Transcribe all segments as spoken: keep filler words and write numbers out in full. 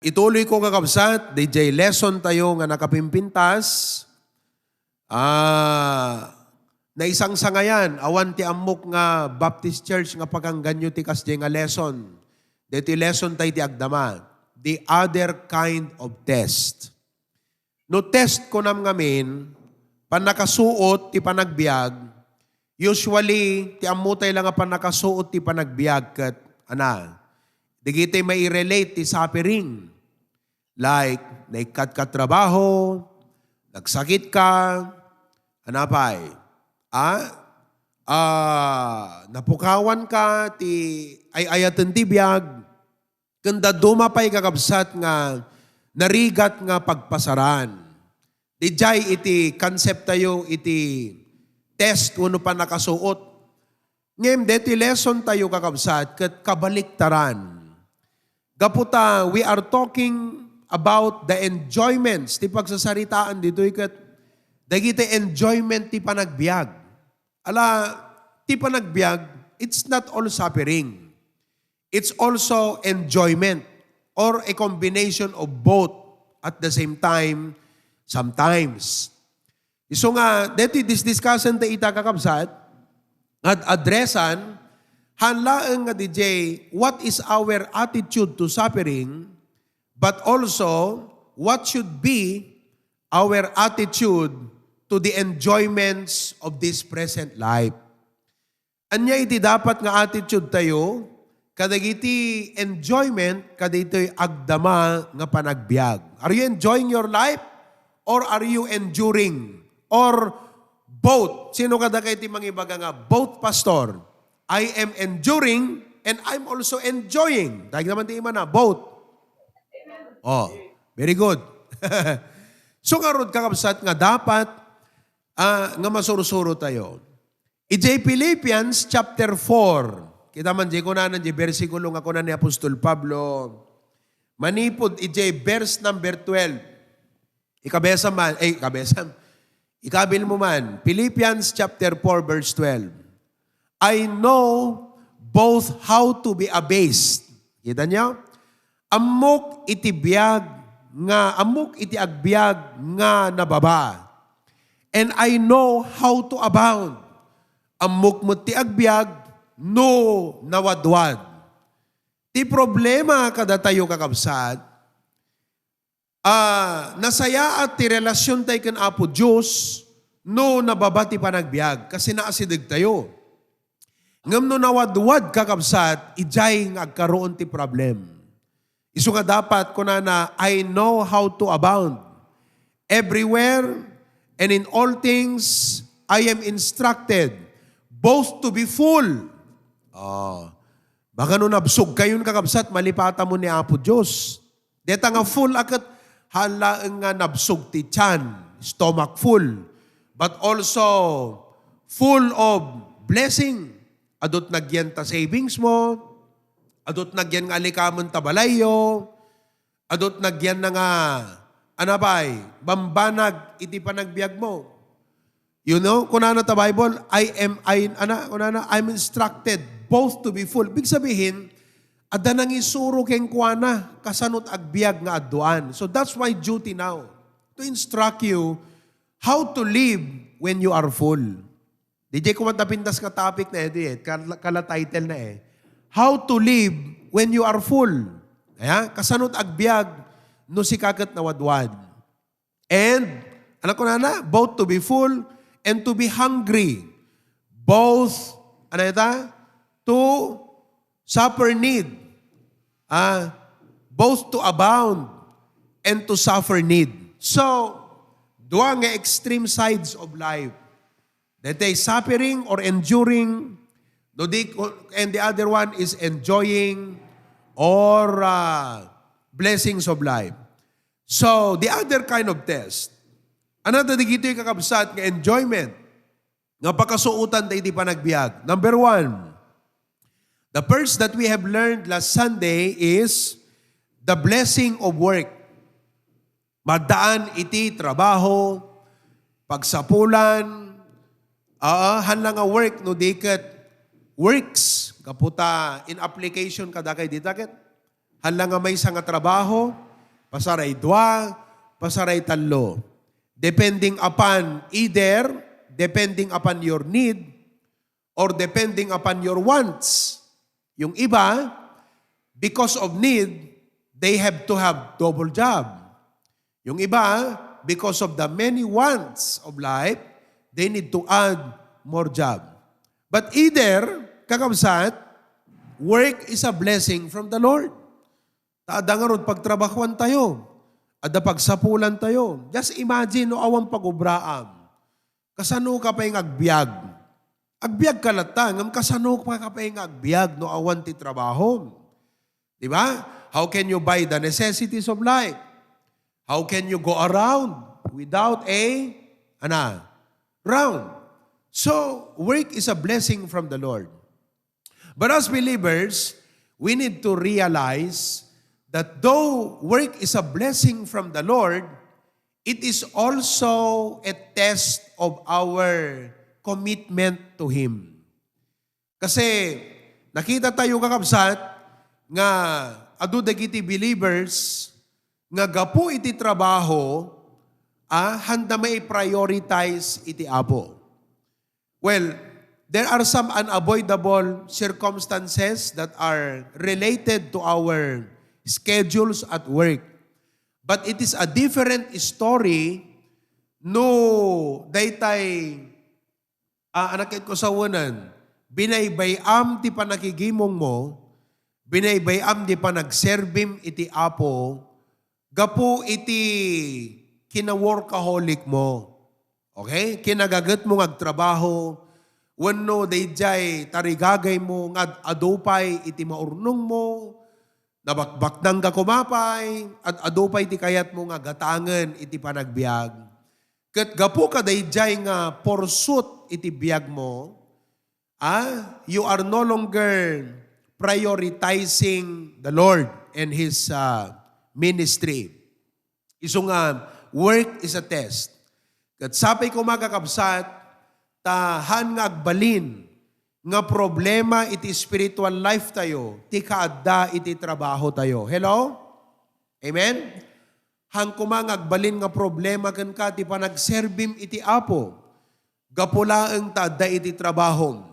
Ituloy ko, kakabsat, D J lesson tayo nga nakapimpintas. Ah, naisangsangayan, awan ti ammok nga Baptist Church nga pakangganyo ti kasdiay nga lesson. Deti lesson tayo ti agdama. The other kind of test. No test kunam ngamin, pannakasuot ti panagbiag, usually, ti ammo tay la nga pannakasuot ti panagbiag ket, ana, dagiti mairelate ti suffering. Like, naikkat ka trabaho, nagsakit ka, ana pay, ah, ah, napukawan ka ti ay-ayaten ti biag, ken dadduma pay, kakabsat, nga narigat nga pagpasaran. Dijay iti concept tayo iti test wenno pannakasuot. Ngem deti lesson tayo, kakabsat, ket kabaliktaran. Gapu ta we are talking about the enjoyments ti pagsasaritaan ditoy ket dagiti enjoyment ti panagbiag. Ala, ti panagbiag, it's not all suffering. It's also enjoyment or a combination of both at the same time sometimes. Isu nga, deti disdiscussen ta ita, kakabsat, nga ad-, addressan, han laeng nga D J, what is our attitude to suffering, but also what should be our attitude to the enjoyments of this present life. Ania iti dapat nga attitude tayo kadagiti enjoyment kadagitoy agdama nga panagbiag? Are you enjoying your life or are you enduring? Or both? Sino kadakayo ti mangibaga nga both, Pastor? I am enduring and I'm also enjoying. Dagiti naman ti imana, both. Oh, very good. So ngarud, kakabsat, nga dapat, ah, nga masursuro tayo. Idiay Philippians chapter four, kita man di kunana di bersikulo nga kuna ni Apostol Pablo, manipud idiay verse number twelve. Ikabesam man, eh, ikabesam. Ikabil mo man, Philippians chapter four, verse twelve. "I know both how to be abased." Kita niyo? "Ammok iti biag nga, ammok iti agbiag nga nababa. And I know how to abound." Ammok met ti agbiag no nawadwad. Ti problema kadatayo, kakabsat, ah, nasayaat ti relasiontayo ken Apo Dios no nababa ti panagbiag, kasi naasidegtayo. Ngem no nawadwad, kakabsat, idiay nga agkaroon ti problem. Isu nga dapat, kunana, "I know how to abound. Everywhere and in all things, I am instructed both to be full." Oh. Baka no nabsog kayon, kakabsat, malipatan mo ni Apo Dios. Deta nga full a ket, haan laeng nga nabsog ti tiyan, stomach full, but also full of blessing. Adut nagyan ta savings mo, adut nagyan nga alikamen ta balayyo, adut nagyan na nga, ana pay, bambanag iti panagbiag mo. You know, kunana ta Bible, "I am, I, ana, kunana, I'm instructed both to be full." Big sabihin, adda nangisuro kenkuana, kasano ti agbiag nga adduan. So that's my duty now, to instruct you how to live when you are full. Di jay kumat napintas nga topic na ito eh, kala, kala title na eh. How to live when you are full. Ayan, kasano ti agbiag no sika ket nawadwad. And, ano kunana? Both to be full and to be hungry. Both, ano ita? To suffer need. Ah, both to abound and to suffer need. So, dua nga extreme sides of life. That is suffering or enduring, no, di, and the other one is enjoying or, uh, blessings of life. So, the other kind of test, another digitoy, kakabsat, nga enjoyment nga pakasuotan ta iti panagbiag. Number one, the first that we have learned last Sunday is the blessing of work. Maddaan iti trabaho, pagsapulan, aa, haan la nga work no di ket works, gapu ta in application kadakay dita ket haan la nga maysa nga trabaho, pasaray dua, pasaray tallo. Depending upon either, depending upon your need, or depending upon your wants. Yung iba, because of need, they have to have double job. Yung iba, because of the many wants of life, they need to add more job. But either, kakabsat, work is a blessing from the Lord. Ta adda ngarud pagtrabahuan tayo. Adda pagsapulan tayo. Just imagine no awan pagubraam. Kasano ka pay nga agbiag? Agbiag ka latta, ngem kasano ka pay nga agbiag no awan ti trabaho? Di ba? How can you buy the necessities of life? How can you go around without a, ana, round? So, work is a blessing from the Lord. But as believers, we need to realize that though work is a blessing from the Lord, it is also a test of our commitment to Him. Kasi nakita tayo, kakabsat, nga adu dagiti believers nga gapu iti trabaho, ah, handa mai-prioritize iti Apo. Well, there are some unavoidable circumstances that are related to our schedules at work. But it is a different story no daytay, ah, anak ket ko sawenan, binaybay-am ti panakigimong mo, binaybay-am ti panagserbim iti Apo, gapu iti kina-workaholic mo. Okay? Kinagaget mo nga agtrabaho, wenno daydiay tarigagay mo nga ad-adu pay iti maurnong mo, nabakbaknang ka koma pay, ad-adu pay ti kayat mo nga gatangen iti panagbiag. Ket gapu kadaydiay nga pursuit iti biag mo, ah, you are no longer prioritizing the Lord and His, ah, ministry. Isu nga, work is a test. Ket sapay koma, kakabsat, ta haan nga agbalin nga problema iti spiritual life tayo ti kaadda iti trabaho tayo. Hello? Amen? Haan koma nga agbalin nga problema kenka ti panagserbim iti Apo. Gapu laeng ta adda iti trabahom.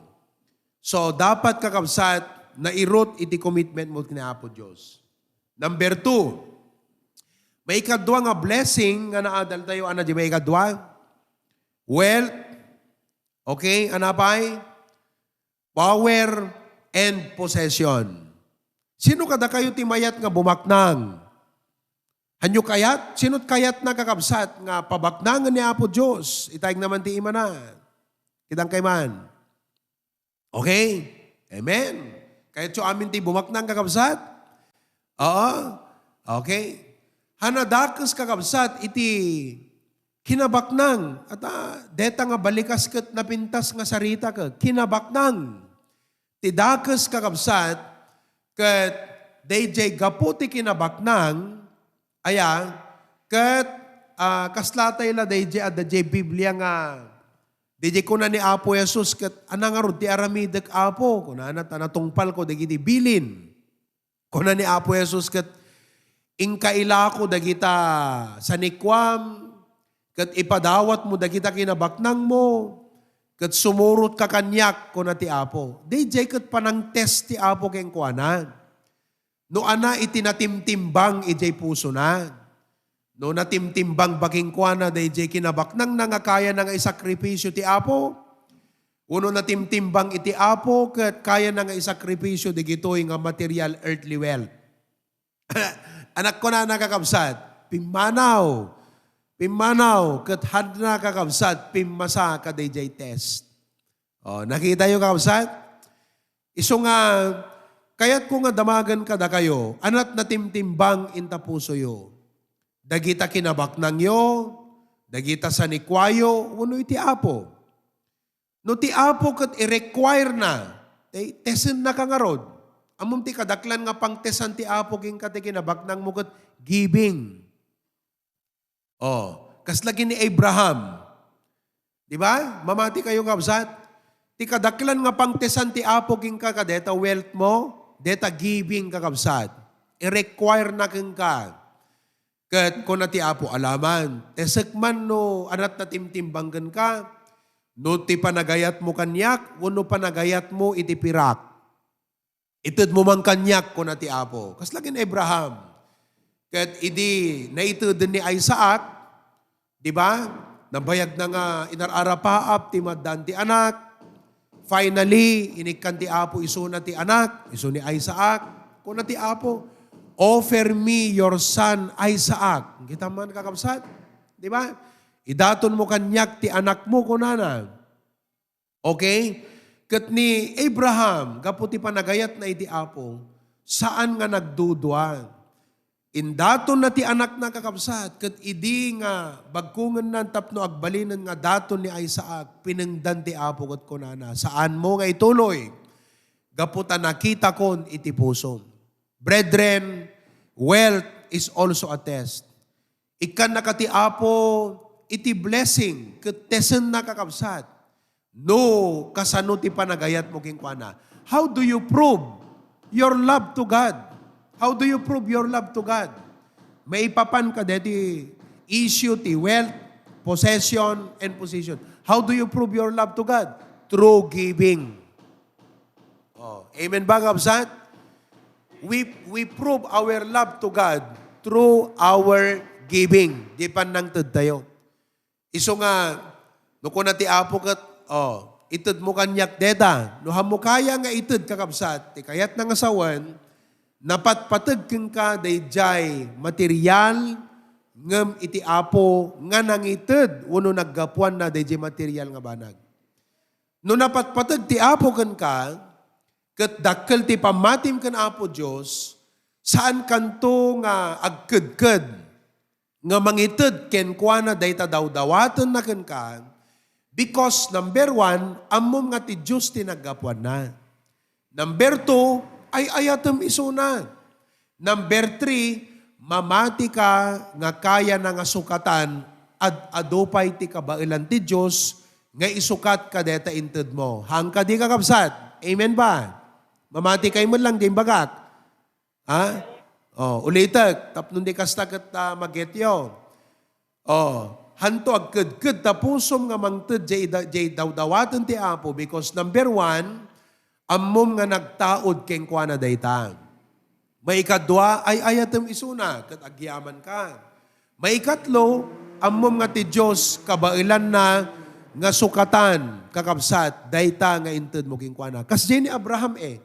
So, dapat, kakabsat, nairut iti commitment mo ken Apo Dios. Number two, maikadua nga blessing nga naadaltayo, ano di maikadua? Wealth. Okay, ano pay? Power and possession. Sino kadakayo ti mayat nga bumaknang? Hanyo kayat? Sino't kayatna, kakabsat, nga pabaknangen ni Apo Dios? Itayeg naman ti imana. Kitang kay man. Okay? Amen. Kayatyo amin ti bumaknang, kakabsat? Oo. Okay. Hanadakes, kakabsat, iti kinabaknang. At, ah, deta nga balikas ket napintas nga sarita ket kinabaknang. Ti dakes, kakabsat, ket daydiay gapu ti kinabaknang, aya, ket, ah, kasla tay la daydiay adda diay Biblia nga, daydiay kuna ni Apo Jesus ket, "Ania ngarud ti aramidek, Apo?" kunana, "Ta natungpalko dagiti bilin." Kuna ni Apo Jesus ket, "Inka ilako dagita sanikuam, ket ipadawatmo dagita kinabaknangmo, ket sumurotka kaniak," kuna ti Apo. Daydiay ket panangtest ti Apo kenkuana. No ania iti natimtimbang idiay pusona. No natimtimbang ba kenkuana daydiay kinabaknangna nga kayana nga isakripisyo ti Apo, wenno natimtimbang iti Apo ket kayana nga isakripisyo dagitoy nga material, earthly wealth. Anak, kunana, kakabsat, pimmanaw. Pimmanaw ket haanna, kakabsat, pimmasa kadaydiay test. O, nakitayo, kakabsat? Isu nga, kayatko nga damagen kadakayo, ania't natimtimbang ita pusoyo. Dagita kinabaknangyo, dagita sanikuayo, wenno iti Apo. No ti Apo ket i-require na, te-, tesennaka ngarud. Ammom ti kadaklan nga pangtesan ti Apo kenka ti kinabaknangmo ket giving. O, kasla ken ni Abraham. Di ba? Mamati kayo, kabsat? Ti kadaklan nga pangtesan ti Apo kenka, kadeta wealth mo, deta giving, kakabsat. I-require na kenka. Ket kuna ti Apo, alaman, tesek man no anat natimtimbang kenka, no ti panagayatmo kaniak, wenno panagayatmo iti pirak. Itedmo man kaniak, kuna ti Apo. Kasla ken Abraham. Ket idi naiteden ni Isaac, di ba? Nabayag na nga inar-arapaap ti maddaan ti anak. Finally, inikkan ti Apo isuna ti anak, isu ni Isaac. Kuna ti Apo, "Offer me your son Isaac." Kita man, kakabsat? Di ba? "Idatonmo kaniak ti anakmo," kunana. Okay? Ket ni Abraham, gapu ti panagayatna iti Apo, saan nga nagdudua. Indatonna ti anakna, kakabsat, ket idi nga bagkungenna tapno agbalinen nga daton ni Isaac, pinengdan ti Apo ket kunana, "Saanmo nga ituloy, gapu ta nakitakon iti pusom." Brethren, wealth is also a test. Ikkannaka ti Apo iti blessing ket tesenna, kakabsat, no kasano ti panagayatmo kenkuana. How do you prove your love to God? How do you prove your love to God? Maipapan ka deti issue ti wealth, possession, and position. How do you prove your love to God? Through giving. Oh, amen ba, kabsat? We, we prove our love to God through our giving. Di pannangted tayo. Isu nga, no kuna ti Apo ket, oh, "Itedmo kaniak deta." No ammo kaya nga ited, kakabsat, ti kayatna nga sawen, napatpateg kenka daydiay material, ngem iti Apo nga nangited wenno naggapuanna daydiay material nga banag. No napatpateg ti Apo kenka, ket dakkel ti pammatim ken Apo Dios, saankanto nga agkedked nga mangited kenkuana dayta dawdawatenna kenka, because number one, ammom nga ti Dios ti naggapuanna. Number two, ay-ayatem isuna. Number three, mamati ka nga kayana nga sukatan, ad-adu pay ti kabaelan ti Dios nga isukat kadeta inted mo. Haan kadi, kakabsat? Amen ba? Mamati kay met lang di imbagak. Ha? Oh, ulitek, tapno di kasta ket, ah, magetyo. Oh, hanto agkedked ta pusom nga mangted jay da-, jay dawdawaten ti Apo, because number one, ammom nga nagtaud kenkuana dayta. Maikadua, ay-ayatem isuna ket agyaman ka. Maikatlo, ammom nga ti Dios kabaelanna nga sukatan, kakabsat, dayta nga inted mo kenkuana. Kasdiay ni Abraham, eh.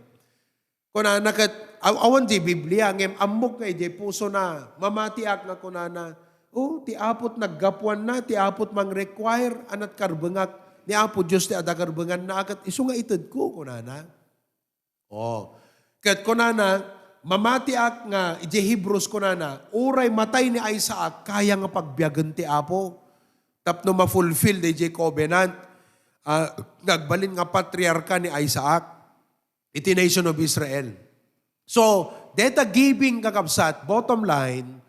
Kunana ket, aw-, awan di Biblia, ngem ammok nga idiay pusona, mamatiak nga kunana, "O, ti Apo't naggapuanna, ti Apo't mang-require, anat karbengak, ni Apo Dios ti adda karbenganna, ket isu nga itedko," kunana. Oh. Ket kunana, mamatiak nga, idiay Hebrews kunana, uray matay ni Isaac, kaya nga pagbiagen ti Apo. Tapno ma-fulfill daydiay covenant, ah, nga agbalin nga patriarka ni Isaac. Iti nation of Israel. So, deta giving, kakabsat, bottom line,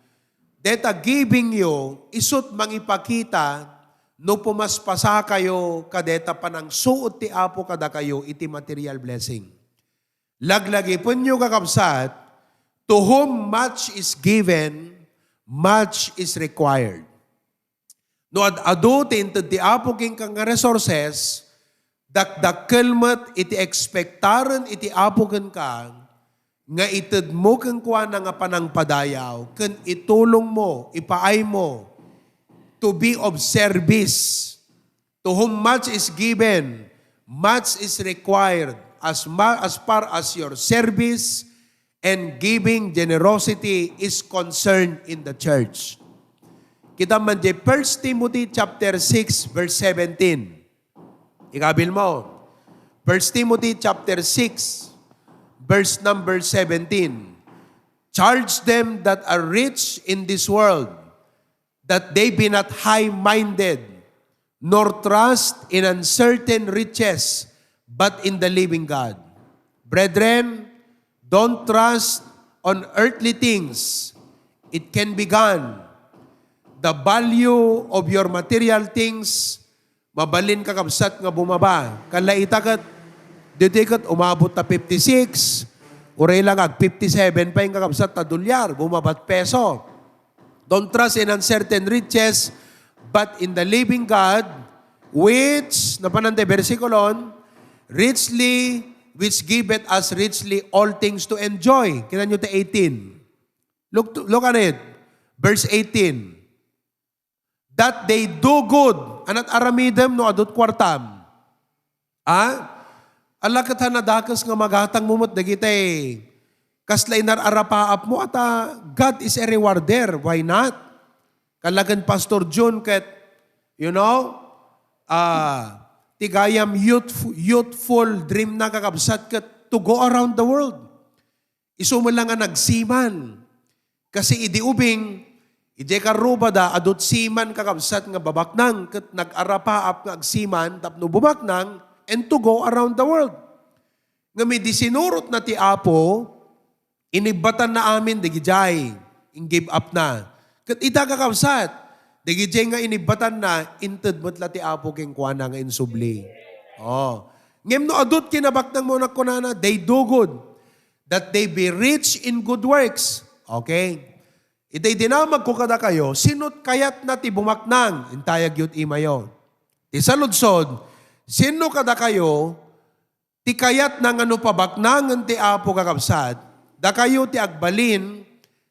deta giving yo, isut mangipakita no pumaspasa kayo kadeta panangsuot ti Apo kadakayo iti material blessing. Laglagipenyo, kakabsat, to whom much is given, much is required. No ad-adu ti inted ti Apo kenka nga resources, dakdakkel met iti ekspektaren iti Apo kenka nga itedmo kenkuana nga panangpadayaw ken itulongmo, ipaaymo to be of service. To whom much is given, much is required as ma-, as far as your service and giving generosity is concerned in the church. Kita man di First Timothy chapter six, verse seventeen. Ikabil mo. First Timothy chapter six, verse number seventeen. "Charge them that are rich in this world, that they be not high-minded, nor trust in uncertain riches, but in the living God." Brethren, don't trust on earthly things. It can be gone. The value of your material things, mabalin, kakabsat, nga bumaba. Kalaita ket, ditoy ket umabot ta fifty-six, uray lang ag fifty-seven pay, kakabsat, ta dolyar, bumabat peso. Don't trust in uncertain riches, but in the living God, which, napanan ti bersikulon, richly, which giveth us richly all things to enjoy. Kita nyo ti eighteen. Look, to, look at it. Verse eighteen. That they do good. Anat aramidem no adut kuartam? Ha? Ala ket ha nadakes nga magatangmo met dagiti kasla inar-arapaapmo, ata God is a rewarder. Why not? Kalagen Pastor Jun ket, you know, ah, ti gayam youth, youthful dream na, kakabsat, ket to go around the world. Isu met la nga nagsiman. Kasi idi ubing, idiay karrubada, adut siman, kakabsat, nga babaknang ket nag-arapaap nga agsiman tapno bumaknang and to go around the world. Ngem idi sinurotna ti Apo, inibbatanna amin dagidiay, in-give upna. Ket ita, kakabsat, dagidiay nga inibbatanna, inted met la ti Apo kenkuana nga insubli. Oh. Ngem no adut kinabaknangmo, kunana, they do good, that they be rich in good works. Okay? Iti dinamagko kadakayo, sino't kayatna ti bumaknang? Intayag yo't imayo. Ti saludsod, sino kadakayo ti kayatna nga no pabaknangen ti Apo, kakabsat, dakayo ti agbalin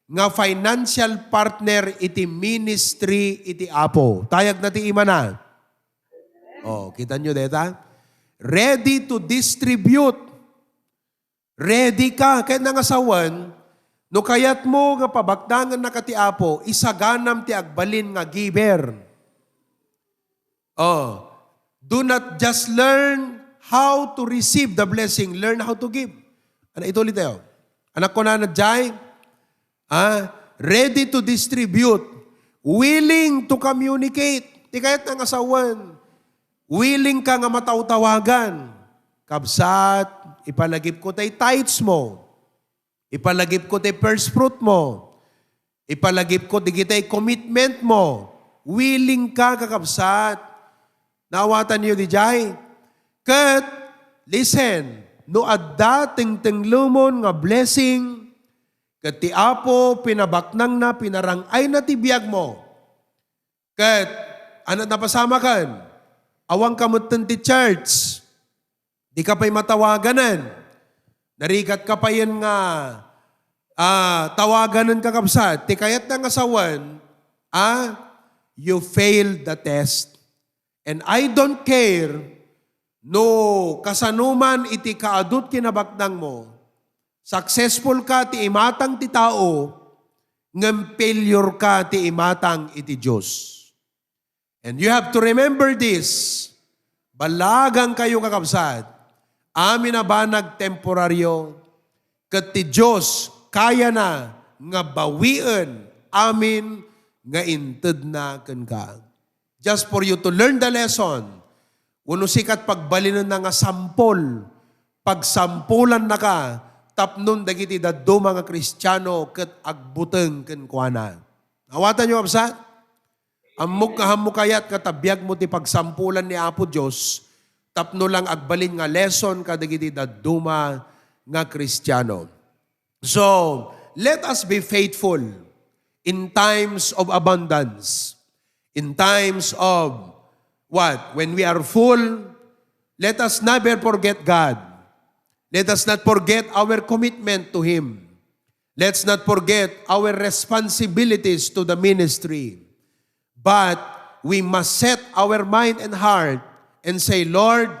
nga financial partner iti ministry iti Apo? Tayagna ti imana. Oh, kita nyo deta? Ready to distribute. Ready ka. Kayatna nga sawen, no kayatmo nga pabaknangennaka ti Apo, isaganam ti agbalin nga giver. Oh, do not just learn how to receive the blessing, learn how to give. Ano, ituloy tayo. Anak ko na, Jai, ah, ready to distribute, willing to communicate. Ti kayatna nga sawen, willing ka nga matawtawagan. Kabsat, ipalagip ko tay tithes mo. Ipalagip ko ti first fruit mo. Ipalagip ko digitay commitment mo. Willing ka, kakabsat. Naawatan yo di jay? Ket, listen, no adda tengtenglemon nga blessing, ket ti Apo pinabaknangna, pinarang-ayna ti biag mo. Ket, ano napasamakan? Awan ka metten ti church. Di ka pay matawaganen. Narigat ka payen nga, ah, tawaganen, kakabsat. Ti kayatna nga sawen, ah, you failed the test. And I don't care no kasano man iti kaadut kinabaknang mo, successful ka ti imatang ti tao, ngem failure ka ti imatang iti Dios. And you have to remember this, ballagan kayo, kakabsat, amin a banag temporaryo, ket ti Dios kayana nga bawien amin nga intedna kenka. Just for you to learn the lesson, wenno sika ti pagbalinenna nga sampol, pagsampolannaka tapnon dagiti dadduma nga Kristiano ket agbuteng kenkuana. Awatanyo, kabsat? Ammok nga hammo kayat nga ta biagmo ti pagsampolan ni Apo Dios tapno lang agbalin nga lesson kadagiti dadduma nga Kristiano. So, let us be faithful in times of abundance, in times of what? When we are full, let us never forget God. Let us not forget our commitment to Him. Let's not forget our responsibilities to the ministry. But we must set our mind and heart and say, "Lord,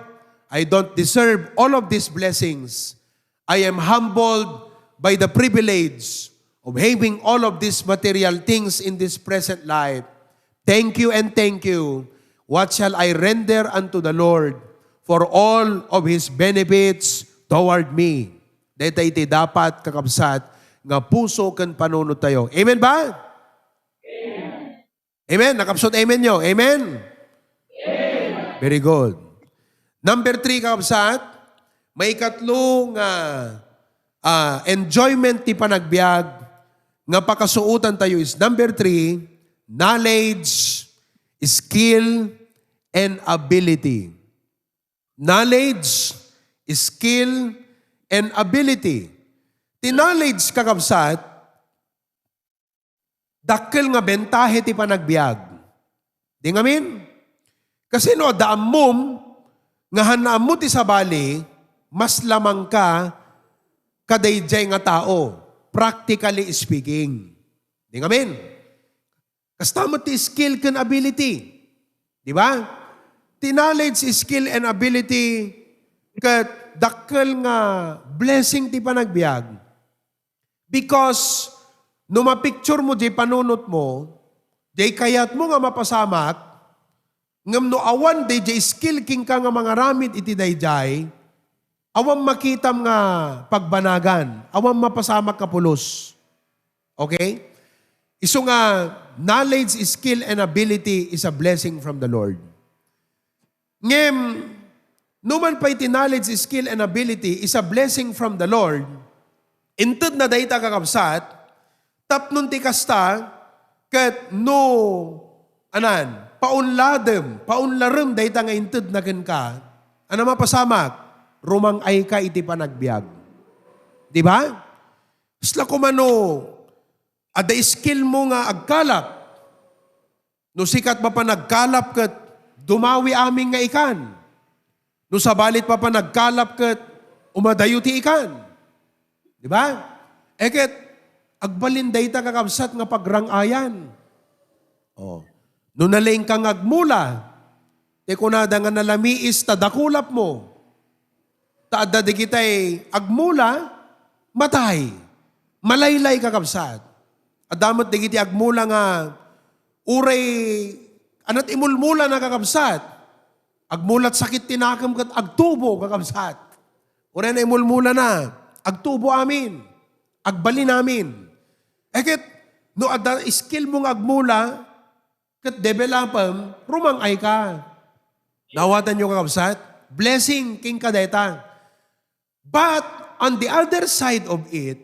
I don't deserve all of these blessings. I am humbled by the privilege of having all of these material things in this present life. Thank you and thank you. What shall I render unto the Lord for all of His benefits toward me?" Dayta iti dapat, kakabsat, nga puso ken panunot tayo. Amen ba? Amen. Nakapsut amen nyo. Amen? Very good. Number three, kakabsat, maikatlo nga, ah, enjoyment ti panagbiag nga pakasuotan tayo is number three, knowledge, skill, and ability. Knowledge, skill, and ability. Ti knowledge, kakabsat, dakkel nga bentahe ti panagbiag. Di ngamin? Kasi no adda ammom nga hanna ammo ti sabali, mas lamangka kadaydiay nga tao, practically speaking. Di ngamin? Kasta met ti skill ken ability. Di ba? Ti knowledge, skill, and ability ket dakkel nga blessing ti panagbiag. Because no mapicture mo di panunot mo, di kayat mo nga mapasamak, ngem no awan daydiay skill kenka nga mangaramid iti daydiay, awan makitam nga pagbanagan, awan mapasamak ka pulos. Okay? Isu nga knowledge, skill, and ability is a blessing from the Lord. Ngem, numan pay ti knowledge, skill, and ability is a blessing from the Lord, inted na dayta kakabsat, tapnon ti kasta, ket no, anan, paunladem, paunlarem dayta nga inted na kenka, ana mapasamak, rumang-ayka iti panagbiag. Di ba? Kasla kumano, adda skill mo nga agkalap. No sikat mapan agkalap ket dumawi amin nga ikan. No sabalit mapan agkalap ket umadayo ti ikan. Di ba? E ket, agbalin dayta kakabsat nga pagrang-ayan. Oh. No nalaingka nga agmula, ti kunada nga nalamiis ta dakulap mo. Ta adda digitay agmula, matay. Malaylay, kakabsat. Adda met digiti agmula nga uray anat imulmula na, kakabsat. Agmulat sakit ti nakem ket agtubo, kakabsat. Uray na imulmula na, agtubo amin. Agbalin amin. E ket, no adda skill mo nga agmula, ket developem, rumang-ayka. Nawatanyo, kakabsat? Blessing kenka dayta. But on the other side of it,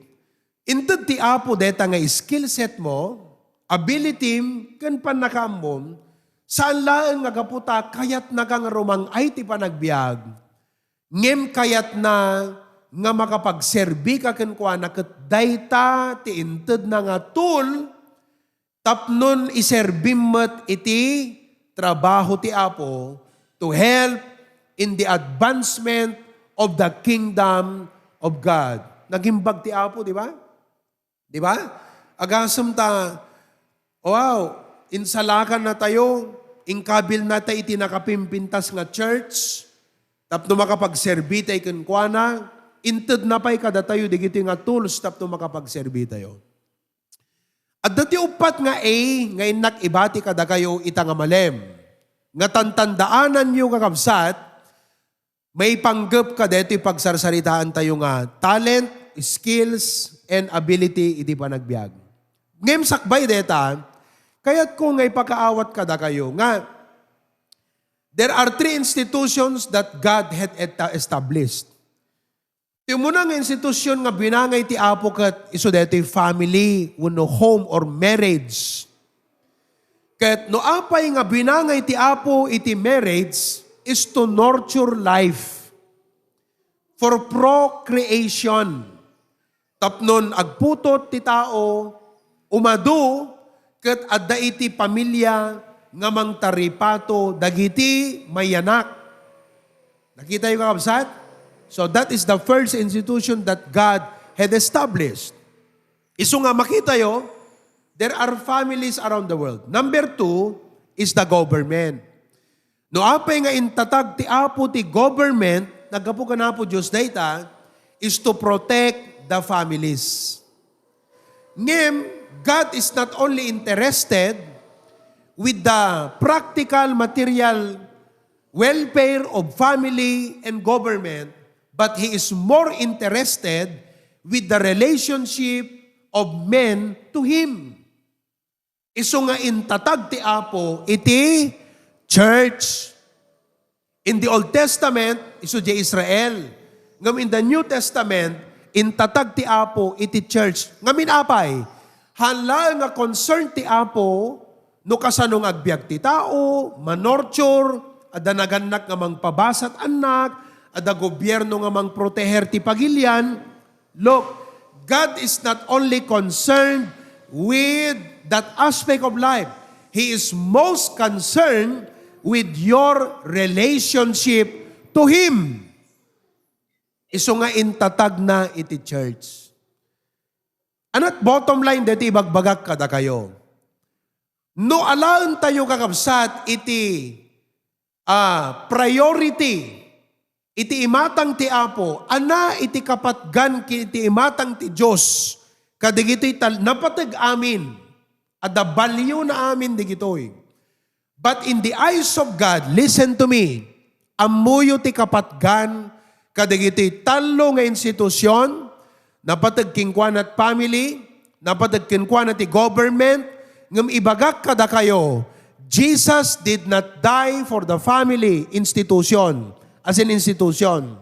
inted ti Apo dayta nga skill set mo, ability, ken pannakaammom, saan laeng nga gapu ta kayatnaka nga rumang-ay ti panagbiag, ngem kayatna nga makapagserbika kenkuana ket dayta ti intedna nga tool tapnon iserbim met iti trabaho ti Apo to help in the advancement of the kingdom of God. Nagimbag ti Apo, di ba? Di ba? Agasem ta, wow, insalakan na tayo, inkabil na tayo iti nakapimpintas nga church, tapno makapagserbi tayo kenkuana, inted na pay kadatayo digiti nga tools tapno makapagserbi tayo. Adda ti uppat nga A nga innak ibati kadakayo ita nga malem, nga tantandaananyo, kakabsat, maipanggep kadaytoy pagsarsaritaan tayo nga talent, skills, and ability iti panagbiag. Ngem sakbay deta, kayatko nga ipakaawat kadakayo nga there are three institutions that God had eta-, established. Ti umuna nga institusyon nga binangay ti Apo ket isu daytoy family wenno home or marriage. Ket no apay nga binangay ti Apo iti marriage is to nurture life for procreation. Tapnon agputot ti tao, umadu ket adda iti pamilia nga mangtaripato dagiti mayanak. Nakitayo, kakabsat? So that is the first institution that God had established. Isu nga makitayo, there are families around the world. Number two is the government. No apay nga intatag ti Apo ti government, naggapu kan Apo Dios dayta, is to protect the families. Ngem, God is not only interested with the practical, material welfare of family and government, but He is more interested with the relationship of men to Him. Isu nga intatag ti Apo iti church. In the Old Testament, isu diay Israel. Ngem in the New Testament, intatag ti Apo iti church. Ngamin apay? Haan laeng nga concern ti Apo no kasano nga agbiag ti tao, manurture, adda nagannak nga mangpabasat annak, adda gobierno nga mangproteher ti pagilian. Look, God is not only concerned with that aspect of life. He is most concerned with your relationship to Him. Isu nga intatag na iti church. Ania ti bottom line daytoy ibagbagak kadakayo? No alaentayo, kakabsat, iti, ah, priority iti imatang ti Apo, ania iti kapatgan ken iti imatang ti Dios, kadagitoy tal-, napateg amin, adda value na amin digitoy. But in the eyes of God, listen to me, ammoyo ti kapatgan kadagitoy tallo nga institusyon, napateg kenkuana ti family, napateg kenkuana ti government, ngem ibagak kadakayo, Jesus did not die for the family institution, as an institution.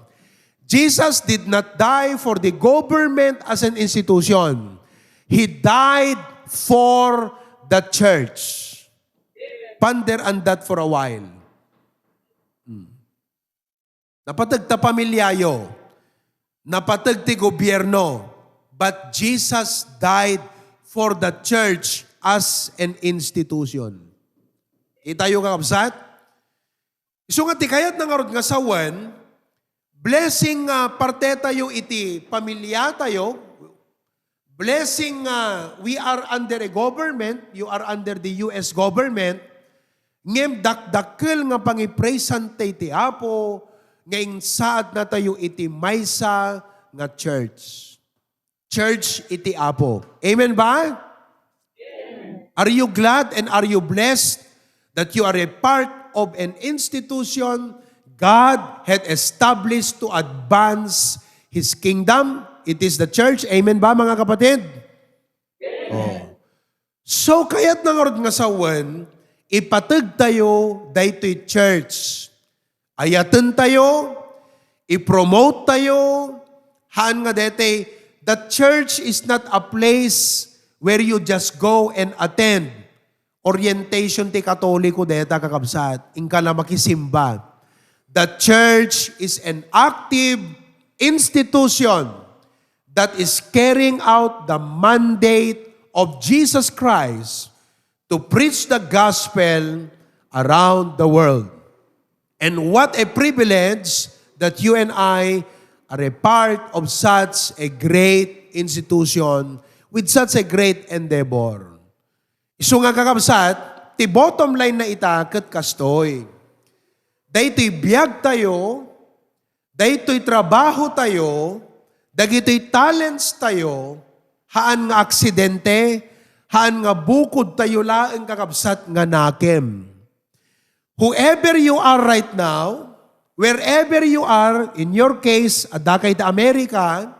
Jesus did not die for the government as an institution. He died for the church. Ponder on that for a while. Hmm. Napateg ta pamilyayo. Napateg ti gobierno. But Jesus died for the church as an institution. Kitayo, kakabsat? Isu nga ti kayatna ngarud nga sawen, blessing nga partetayo iti pamilyatayo, blessing nga we are under a government, you are under the U S government, ngem dakdakkel nga pangipraiseanta ti Apo nga insaadnatayo iti maysa nga church. Church iti Apo. Amen ba? Are you glad and are you blessed that you are a part of an institution God had established to advance His kingdom? It is the church. Amen ba, mga kapatid? Oh. So, kayatna ngarud nga sawen, ipateg tayo daytoy church. Ayaten tayo, i-promote tayo, haan nga daytoy, the church is not a place where you just go and attend. Orientation ti Katoliko dayta, kakabsat, inka la makisimba. The church is an active institution that is carrying out the mandate of Jesus Christ to preach the gospel around the world. And what a privilege that you and I are a part of such a great institution with such a great endeavor. Isu nga, kakabsat, ti bottom line na ita ket kastoy. Daytoy biag tayo, daytoy trabaho tayo, dagitoy talents tayo, haan nga aksidente, haan nga bukod tayo laeng, kakabsat, nga nakem. Whoever you are right now, wherever you are, in your case, adda ka ita America,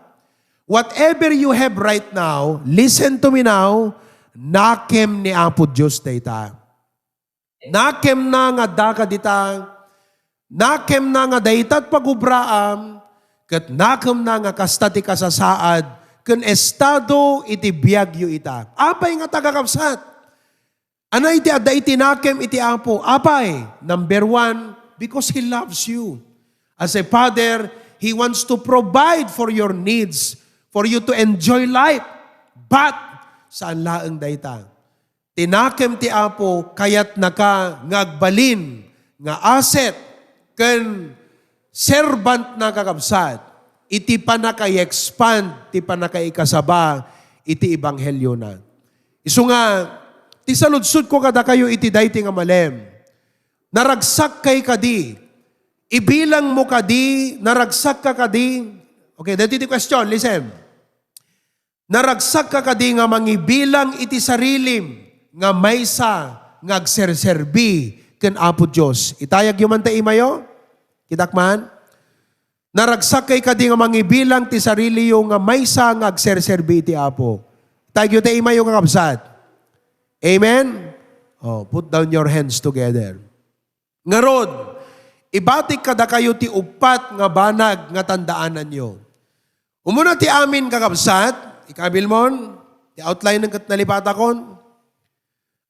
whatever you have right now, listen to me now, nakem ni Apo Dios dayta. Nakemna nga adda ka dita, nakemna nga dayta ti pagubraam, ket nakemna nga kasta ti kasasaad ken estado iti biagyo ita. Apay ngata, kakabsat? Ania iti adda iti nakem iti Apo? Apay, number one, because He loves you. As a father, He wants to provide for your needs, for you to enjoy life. But, saan laeng dayta. Ti nakem ti Apo, kayatnaka nga agbalin, nga asset, ken servant na, kakabsat, iti pannaka-expand, ti pannakaikasaba iti ebangheliona. Isu nga, ti saludsodko kadakayo iti daytoy nga malem, naragsakkay kadi? Ibilangmo kadi, naragsakka kadi? Okay, daytoy ti question, listen. Naragsakka kadi nga mangibilang iti sarilim nga maysa nga agserserbi ken Apo Dios? Itayagyo man ta imayo? Kitak man? Naragsakkay kadi nga mangibilang ti sariliyo nga maysa nga agserserbi iti Apo? Itayagyo ta imayo, kakabsat. Amen? Oh, put down your hands together. Ngarud, ibatik kadakayo ti uppat nga banag nga tandaananyo. Umuna ti amin, kakabsat, ikabilmon, ti outline ket nalipatakon.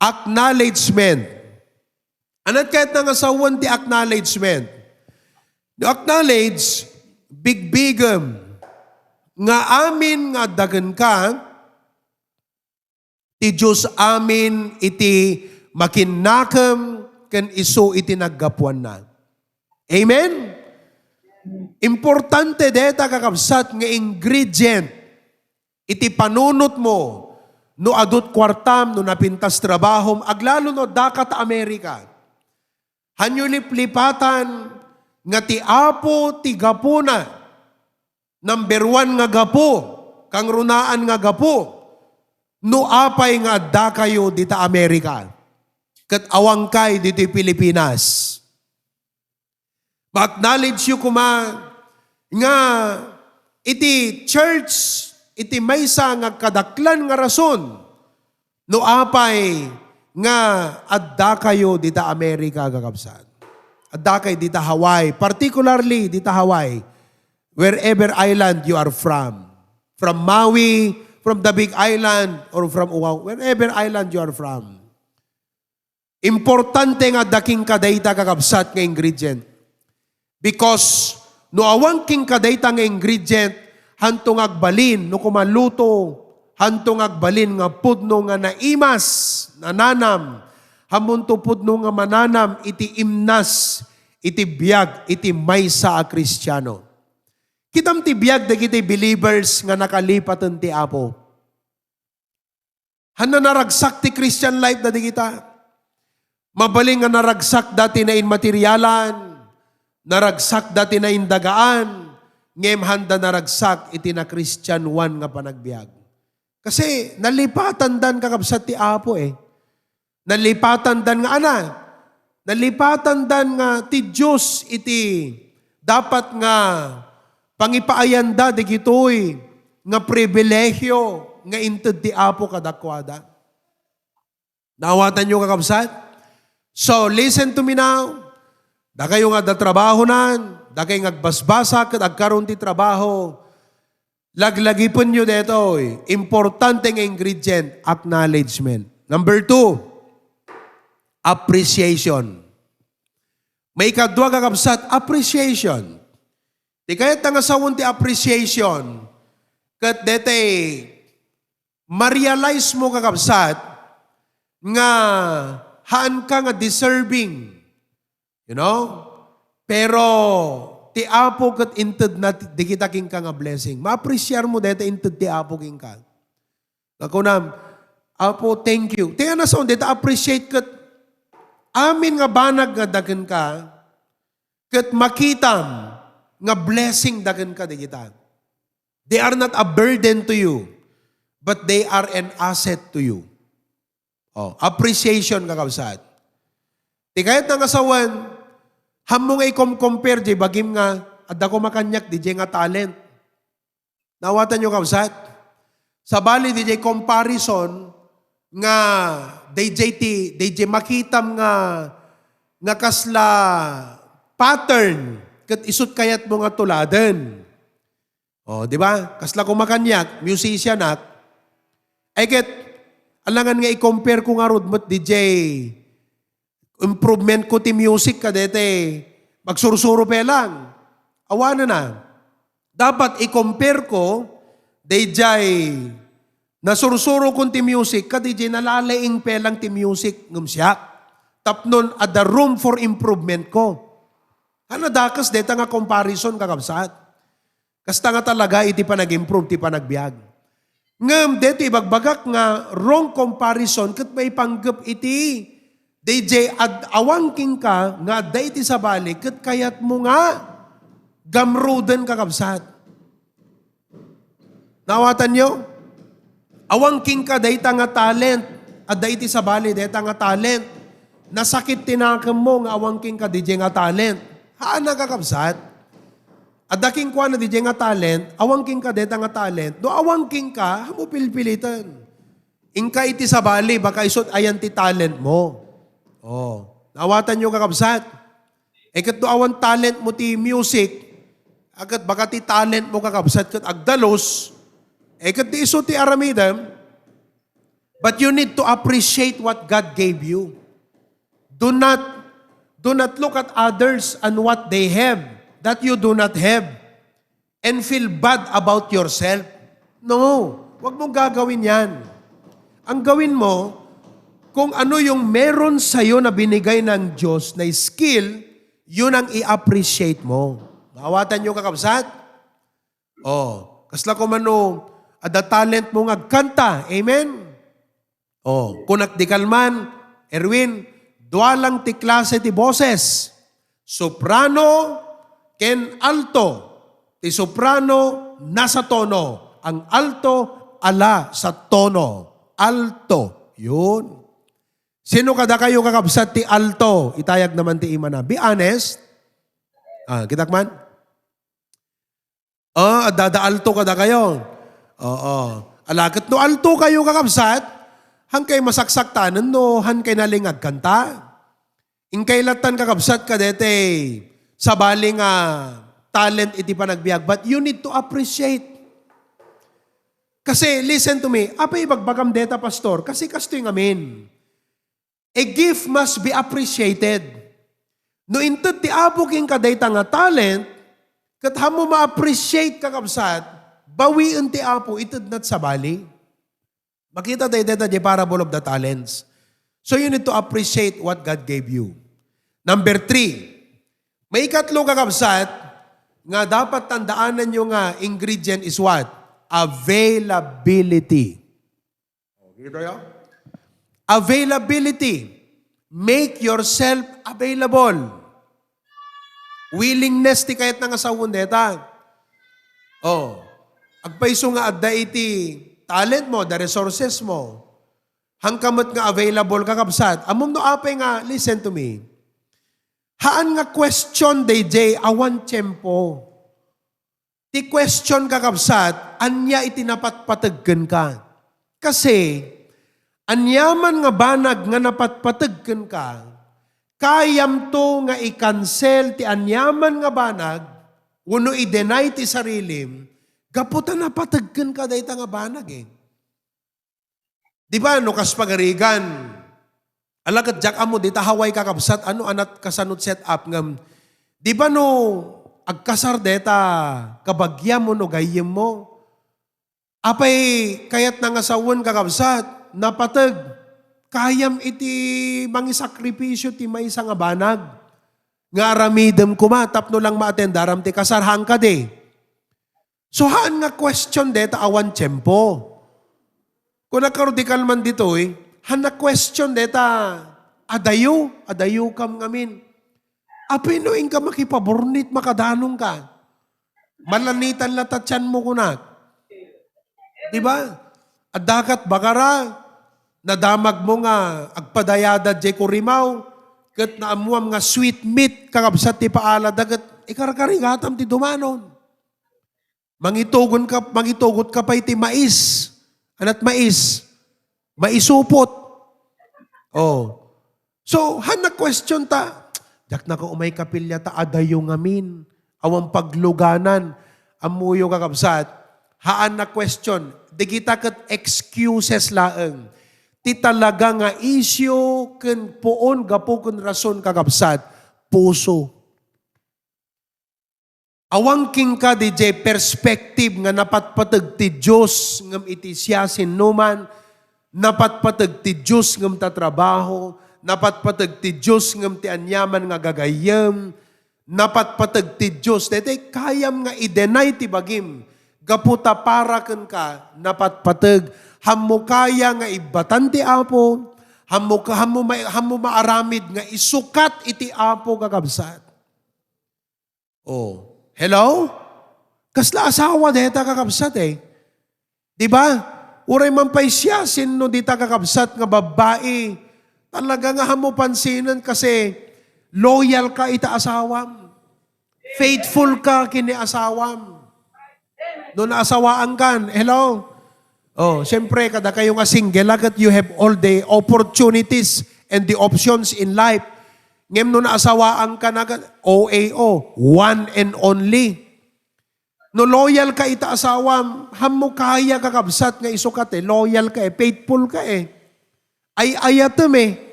Acknowledgement. Ania ti kayatna nga sawen ti acknowledgement? No acknowledge, bigbigem nga amin nga adda kenka, ti Dios amin iti makinnakem ken isu iti naggapuanna. Amen? Importante deta, kakabsat, nga ingredient iti panunotmo no adut kuartam, no napintas trabahom, aglalo no addaka ta Amerika. Hanyo liplipatan nga ti Apo ti gapuna. Number one nga gapu, kangrunaan nga gapu, no apay nga addakayo dita Amerika, ket awankay ditoy Pilipinas. Ma-acknowledge-yo koma nga iti church, iti maysa nga kadaklan nga rason, no apay nga addakayo dita Amerika, kakabsat. Addakay dita Hawaii, particularly dita Hawaii, wherever island you are from. From Maui, from the Big Island, or from Oahu, wherever island you are from. Importante nga adda kenka dayta, kakabsat, nga ingredient. Because no awan kenka dayta nga ingredient, hanto nga agbalin no kumaluto, hanto nga agbalin nga pudno nga naimas, nananam, hammonto pudno nga mananam iti imnas, iti biag, iti maysa a Kristiano. Kitam ti biag dagiti believers nga nakalipaten ti Apo. Hanna naragsak ti Christian life da digita. Mabalin nga naragsakda ti nainmaterialan, naragsakda ti naindagaan, ngem handa naragsak iti nakristianoan nga panagbiag. Kasi nalipatandan, kakabsat, ti Apo, eh. Nalipatandan nga ana, nalipatandan nga ti Dios iti dapat nga pangipaayanda digitoy nga pribilehiyo nga inted ti Apo kadakuada. Naawatanyo, kakabsat? So, listen to me now. Dakayo nga adda trabahonan, dakay nga agbasbasa ket agkaron ti trabaho, laglagipenyo daytoy. Importante nga ingredient, acknowledgement. Number two, appreciation. Maikadua, kakabsat, appreciation. Ti kayat nga sawen ti appreciation, ket daytoy, ma-realize mo, kakabsat, nga haanka nga deserving. You know? Pero ti Apo ket intedna ti, dagita kenka nga blessing. Ma-appreciate mo dayta inted ti Apo kenka. Nga kunam, "Apo, thank you." Ti nga nasaon dayta, appreciate ket amin nga banag nga adda kenka, ket makitam nga blessing da kenka dagita. They are not a burden to you, but they are an asset to you. Oh, appreciation, kakabsat. Ti kayat nga sawen, hammo nga ikom-compare jay bagim nga adda koma kaniak dijay nga talent. Naawatanyo, kabsat? Sabali dijay comparison nga dijay ti, dijay makitam nga, nga kasla pattern ket isut kayatmo nga tuladen. Oh, di ba? Kasla koma kaniak, musician ak. Ay ket, alangan nga i-compare ko ngarud met dijay improvement ko ti music kadaytoy magsursuro pay lang. Awanen a. Dapat i-compare ko dijay nasursuro kon ti music kadijay nalalaing pay lang ti music ngem siak. Tapno adda room for improvement ko. Haan a dakes dayta nga comparison, kakabsat. Kasta nga talaga iti panag-improve ti panagbiag. Ngem daytoy ibagbagak nga wrong comparison ket maipanggep iti dijay ad-, awan kenka nga adda iti sabali ket kayatmo nga gamruden, kakabsat. Naawatanyo? Awan kenka dayta nga talent, adda iti sabali dayta nga talent. Nasakit ti nakemmo nga awan kenka dijay nga talent. Haan a, kakabsat. Adda kenkuana dijay nga talent, awan kenka dayta nga talent. No awan kenka, haanmo pilpiliten. Inka iti sabali, baka isut ayan ti talent mo. Oh, naawatanyo, kakabsat? E ket no awan talent mo ti music, a ket baka ti talent mo, kakabsat, ket agdalus, e ket di isu ti aramidem, but you need to appreciate what God gave you. Do not, do not look at others and what they have that you do not have and feel bad about yourself. No, wag mong gagawin yan. Ang gawin mo, kung ano yung meron sa'yo na binigay ng Diyos na skill, yun ang i-appreciate mo. Maawatan niyo, kakabsat? Oh, kasla ko mano, adda talent mo nga agkanta. Amen? Oh, kunak di kalman, Erwin, dua lang ti klase ti boses. Soprano ken alto. Ti soprano nasa tono. Ang alto ala sa tono. Alto. Yun. Sino kadakayo, kakabsat, ti alto? Itayag naman ti imana. Be honest. Ah, kitak man? Ah, adda alto kadakayo. Oo. Ala ket no alto kayo, kakabsat, han kay masaksaktanen no han kay nalingag kanta. Inkay lattan, kakabsat, kadete sabali nga talent iti panagbiag, but you need to appreciate. Kasi, listen to me, apay ibagbagam deta, pastor? Kasi kastoy ngamin. A gift must be appreciated. No inted ti Apo kenka dayta nga talent, ket hammo ma-appreciate, kakabsat, bawien ti Apo, itedna ti sabali. Makita tayo deta di parable of the talents. So you need to appreciate what God gave you. Number three, maikatlo, kakabsat, nga dapat tandaanan nyo nga ingredient is what? Availability. Oh, kita ya? Availability. Make yourself available. Willingness ti kayatna nga sawen deta. Oh. Agpayso nga adda iti talent mo, the resources mo. Hangka met nga available, kakabsat. Ammom no apay nga, listen to me. Haan nga question, D J, awan tiempo. Ti question, kakabsat, ania iti napatpateg kenka? Kasi, aniaman nga banag nga napatpateg kenka, kayamto nga i-cancel ti aniaman nga banag, wenno i-deny ti sarilim, gapu ta napateg kenka dayta nga banag eh. Di ba, no, kas pagarigan, ala ket diak ammo, dita Hawaii, kakabsat, ano, anat kasano ti set up ngem, di ba, no, agkasar deta kabagiam wenno gayyemmo, apay kayatna nga sawen, kakabsat, napateg, kayam iti mangisakripisio ti maysa nga banag nga aramidem koma tapno lang ma-attend aram ti kasar, haan kadi? So, haan nga question deta awan tiempo. Kuna, karudikal man ditoy, haan nga question deta adayo, adayokam ngamin. Apay no inka makipaburnit, makadanongka. Malanitan la ta tianmo, kunak. Di ba? Adda kat bagara, nadamag mo nga agpadayada jay kurimaw, ket naammuam nga sweet meat, kakabsat ti paalada, ket ikarkarigatam ti dumanon. Mangitugon ka, mangitugot ka pay ti mais. Anat mais? Maisupot. Oh. So, han na question ta, diak naka umay kapilya ta adayo ngamin. Awan pagluganan. Ammoyo, kakabsat, haan na question. Digita ket excuses laeng. Ti talaga nga isyu ken puon gapu ken rason, kakabsat, puso. Awan kenka diay perspective nga napatpateg ti Dios ngem iti siasinoman, napatpateg ti Dios ngem ta trabaho, napatpateg ti Dios ngem ti aniaman nga gagayyem, napatpateg ti Dios. Daytoy kayam nga i-deny ti bagim gapu ta para kenka napatpateg. Hammo kaya nga ibbatan ti Apo, hammo ka, hammo ma-, hammo maaramid nga isukat iti Apo, kakabsat. Oh, hello? Kasla asawa dayta, kakabsat, eh. Di ba? Uray man pay siasino dita, kakabsat, nga babbai, talaga nga hammo pansinen kasi loyal ka ita asawam. Faithful ka kini asawam. No naasawaankan, hello? Oh, siyempre, kadakayo nga single, agad, you have all the opportunities and the options in life. Ngem no naasawaankan, agad, O A O, one and only. No loyal ka ita asawam, hammo kaya, kakabsat, nga isukat eh. Loyal ka eh, faithful ka eh. Ay-ayatem eh.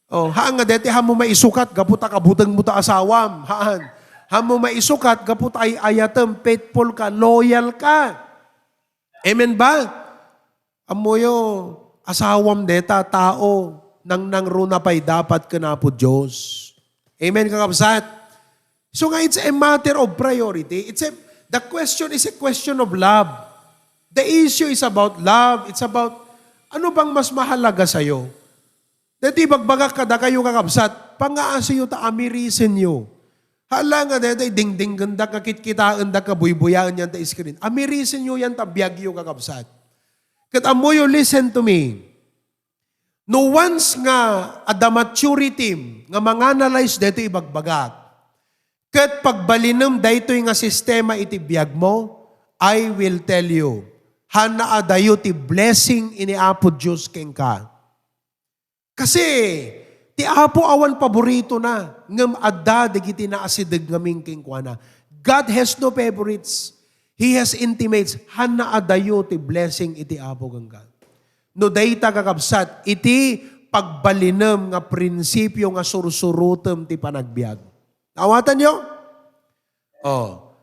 Oh, haan nga deti hammo maisukat gapu ta kabutengmo ta asawam. Haan. Hammo maisukat gapu ta ay-ayatem, faithful ka, loyal ka. Amen ba? Ammoyo, asawam deta tao, nangnangruna pay dapat ken Apo Dios. Amen, kakabsat? So nga, it's a matter of priority. It's a, the question is a question of love. The issue is about love. It's about ano bang mas mahalaga sa'yo. Daytoy ibagbagak kadakayo, kakabsat, pangaasiyo ta amirisenyo. Hala nga daytoy dingdinggendak nga kitkitaendak nga buybuyaen yan ta screen. Amirisenyo yan ta biagyo, kakabsat. Ket ammoyo, listen to me. No once nga adda maturity nga manganalyze daytoy ibagbagak, ket pagbalinem daytoy nga sistema iti biagmo, I will tell you, hanna adayo ti blessing ini Apo Dios kenka. Kasi ti Apo awan paboritona, ngem adda dagiti naasideg ngamin kenkuana. God has no favorites. He has intimates. Hanna adayo ti blessing iti Apo kenka. No dayta, kakabsat, iti pagbalinem nga prinsipio nga sursurutem ti panagbiag. Naawatanyo? Oh.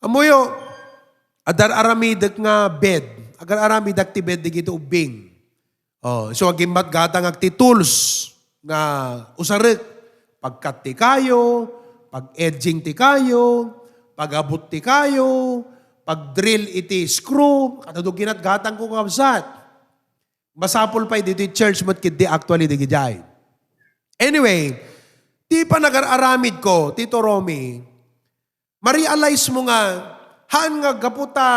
Ammoyo, agar-aramidek nga bed. Agar-aramidak ti bed dagiti ubbing. Oh, so agimmat gatangak ti tools nga usarek. Pagkat ti kayo, pag-edging ti kayo, pag-abot ti kayo, pag-drill iti screw, kadado ginatgatangko, kakabsat. Masapul pay ditoy church met ketdi actually dagijay. Anyway, ti panagar-aramidko, Tito Romy, ma-realize mo nga, haan nga gapu ta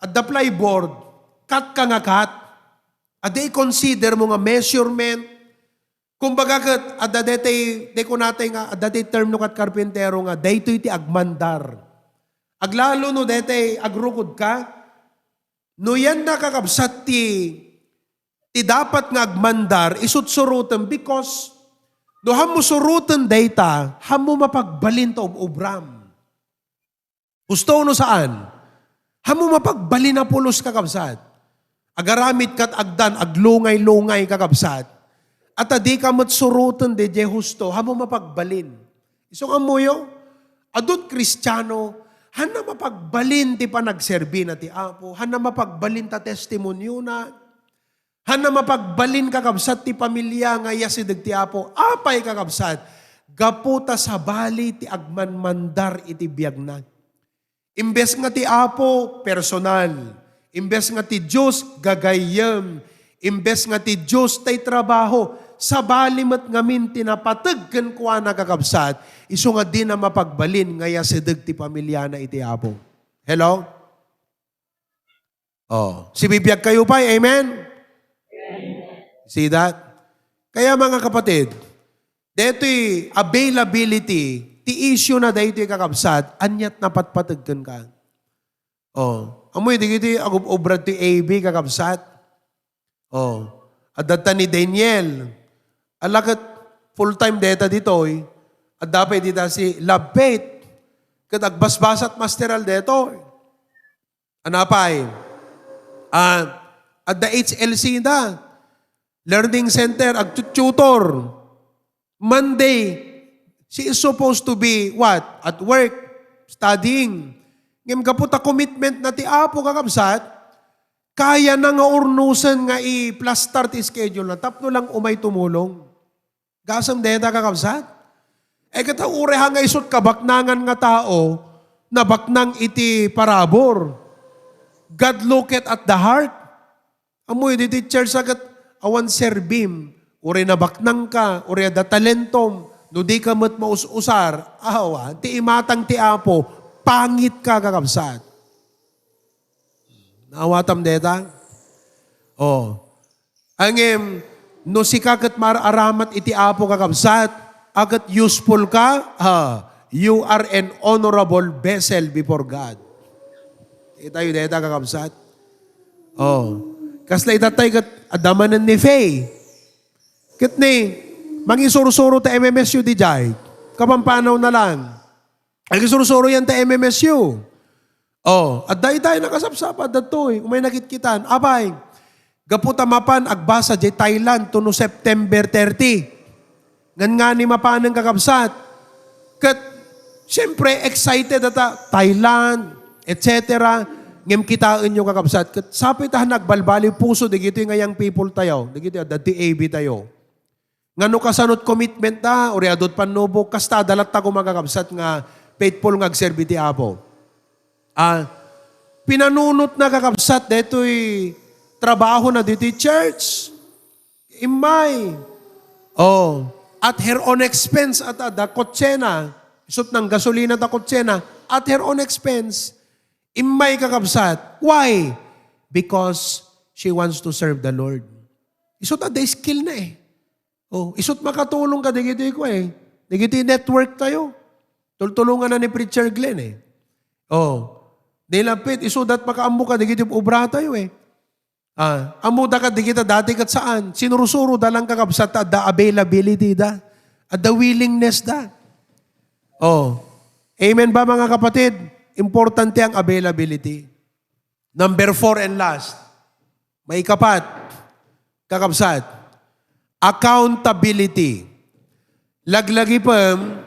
adda plyboard, cut ka nga cut. Adda i-consider mo nga measurement. Kumbaga ket, adda detay, de kunatay nga, adda detay term no kat karpintero nga, daytoy ti agmandar. Aglalo no detay agrukod ka, no yan, kakabsat, ti, ti dapat nga agmandar, isutsurutem, because no hammo suruten dayta, hammo mapagbalin ta ob-obram. Husto no saan? Hammo mapagbalin a pulos, kakabsat. Agaramid kat agdan, aglungay-lungay, kakabsat. At a di ka met suruten daydiay husto, hammo mapagbalin. Isu nga ammoyo, adut Kristiano, hanna mapagbalin ti panagserbina ti Apo, hanna mapagbalin ta testimoniona, hanna mapagbalin, kakabsat, ti pamilia nga iyasideg ti Apo. Apay, kakabsat? Gapu ta sabali ti agmanmandar iti biagna. Imbes nga ti Apo, personal. Imbes nga ti Dios, gagayyem. Imbes nga ti Dios, tay trabaho. Sabali met ngamin ti napateg kenkuana, kakabsat, isu nga dina mapagbalin nga iyasideg ti pamiliana iti Apo. Hello? Oh, sibibiag kayo pay, amen? See that? Kaya, mga kapatid, daytoy availability, ti issue na daytoy, kakabsat, aniat napatpateg kenka. Oh, ammoy, dagiti agub-ubra ti A B, kakabsat. Oh, adda ta ni Daniel. Ala ket full time deta ditoy, adda pay dita si Love Faith. Ket agbasbasat masteral detoy. Anapay? Ah, adda H L C da. Learning Center, agtututor. Monday, she is supposed to be what? At work, studying. Ngem gapu ta commitment na ti Apo, kakabsat, kaya na nga urnusen nga i-plastar ti schedule na tapno lang umay tumulong. Gasem dayta, kakabsat? E ket uray ha nga isut kabaknangan nga tao, nabaknang iti parabur. God looketh at the heart. Ammoy, ditoy church a ket awan serbim, uray nabaknangka, uray adda talentom, no di ka met maus-usar, awa, ti imatang ti Apo, pangit ka, kakabsat. Naawatam deta? Oh. Ngem, no sika ket mar-aramat iti Apo, kakabsat, a ket useful ka, ah, you are an honorable vessel before God. Itayo deta, kakabsat. Oh. Kasla itatay ket adda manen ni Faye. Ket ni, mangisursuro ta M M S U dijay. Kapampanaw na lang. Agisursuro yan ta M M S U. Oh, adda itay nakasapsapa, adda toy. Umay nakitkitan. Apay, gapu ta mapan agbasa jay Thailand to no September thirty. Ngan ngani mapanen, kakabsat. Ket, siyempre, excited ata, Thailand, et cetera. Ngem kitaenyo, kakabsat, ket sapay ta nagbalbaliw puso dagitoy nga young people tayo, dagitoy adda ti A B tayo. Nga no kasanot commitment da, uray adu ti pannubog, kasta adda latta koma, kakabsat, nga faithful nga agserbi ti Apo. Ah, pinanunot na, kakabsat, daytoy trabaho na ditoy church. Immay. Oh, at her own expense, at adda kotsena. Isut' nanggasolina ta kotsena, at her own expense. Immay, kakabsat. Why? Because she wants to serve the Lord. Isut' adda skill na eh. Oh, isut' makatulong ka dagiti kua eh. Dagiti network tayo. Tultulongan na ni Preacher Glenn eh. Oh, di lapit, isudat makaammo ka dagiti obra tayo eh. Ah, ammo da ka dagita dati ket saan. Sinurusuro da lang, kakabsat, ta adda availability da. Adda willingness da. Oh. Amen ba, mga kapatid? Importante ang availability. Number four and last. Maikapat, kakabsat, accountability. Laglagipem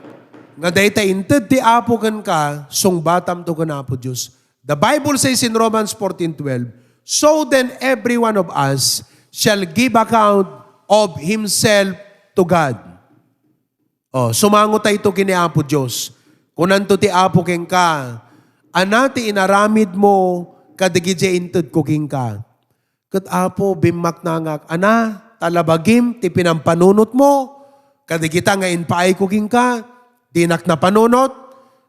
nga dayta inted ti Apo kenka, sungbatamto ken Apo Dios. The Bible says in Romans fourteen twelve, "So then every one of us shall give account of himself to God." Oh, sumango tayo ken ni Apo Dios. Kunanto ti Apo kenka, "Ana ti inaramidmo kadagiti intedko kenka." Ket Apo, bimmaknangak, ana, ta labagim ti pinampanunotmo kadagita nga impaayko kenka, dinak napanunot,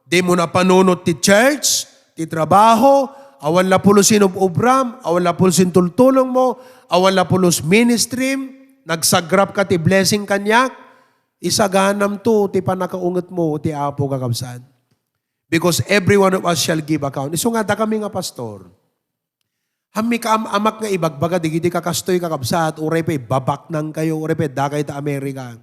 dimo napanunot ti church, ti trabaho, awan la pulos inub-ubram, awan la pulos intultulongmo, awan la pulos ministry, nagsagrap ka ti blessing kaniak, isaganamto ti pannakaungetmo ti Apo, kakabsat. Because every one of us shall give account. Isu nga, dakami nga pastor, hammi kaam-amak nga ibagbaga dagiti kakastoy, kakabsat, uray pay babaknang kayo, uray pay dakay ta Amerika.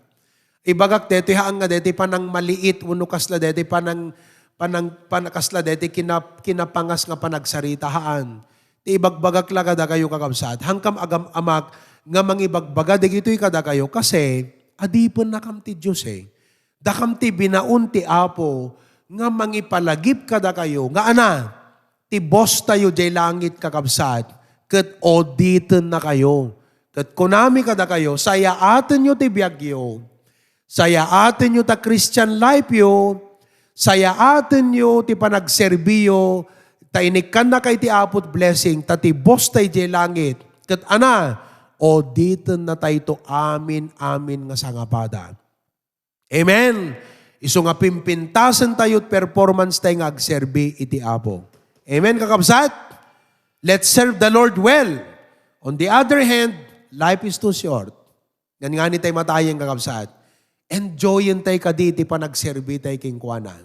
Ibagak detoy haan nga detoy panangmaliit wenno kasla detoy panang-, panang-, pan-, kasla detoy kina-, kinapangas nga panagsarita, haan. Ti ibagbagak la kadakayo, kakabsat, hankam agam-amak nga mangibagbaga dagitoy kadakayo, kasi adipennakam ti Dios eh. Dakam ti binaon ti Apo nga mangipalagip kadakayo nga ana, ti boss tayo diay langit, kakabsat, ket auditennakayo. Ket kunami kadakayo, sayaatenyo ti biagyo, sayaatenyo ta Christian life yo, sayaatenyo ti panagserbiyo, ta inikkannaka iti Apo ti blessing, ta ti boss tayo diay langit. Ket ana, auditennatayto amin-amin nga sangapada. Amen. Isu nga pimpintasen tayo ti performance tayo nga agserbi iti Apo. Amen, kakabsat? Let's serve the Lord well. On the other hand, life is too short. Ngangani tayo matayen, kakabsat. Enjoyen tayo kadi ti panagserbi tayo kenkuana.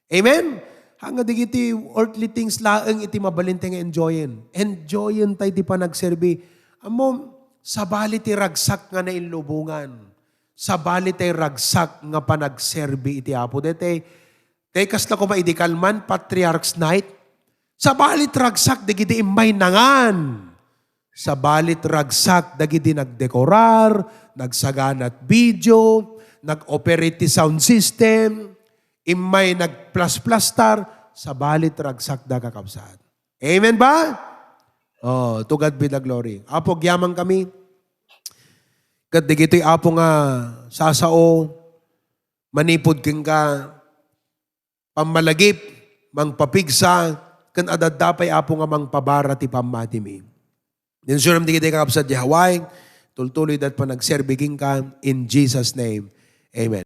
Amen? Haan nga dagiti earthly things laeng iti mabalin tayo nga enjoyen. Enjoyen tayo ti panagserbi. Ammo, sabali ti ragsak nga nainlubongan. Sabali tay ragsak nga panagserbi iti Apo. Daytay, tay kasla koma idi kalman, Patriarch's Night. Sabali ti ragsak dagiti immay nangan. Sabali ti ragsak dagiti nagdekorar, nagsaganat video, nag-operate ti sound system, immay nagplasplastar, sabali ti ragsak da, kakabsat. Amen ba? Oh, to God be the glory. Apo, agyaman kami. Ket dagitoy, Apo, nga sasao, manipud kenka, pammalagip, mangpapigsa, ken adda pay, Apo, nga mangpabara ti pammatimi. Insuram dagiti kakabsat di Hawaii, tultuloy dat panagserbi kenka, in Jesus' name. Amen.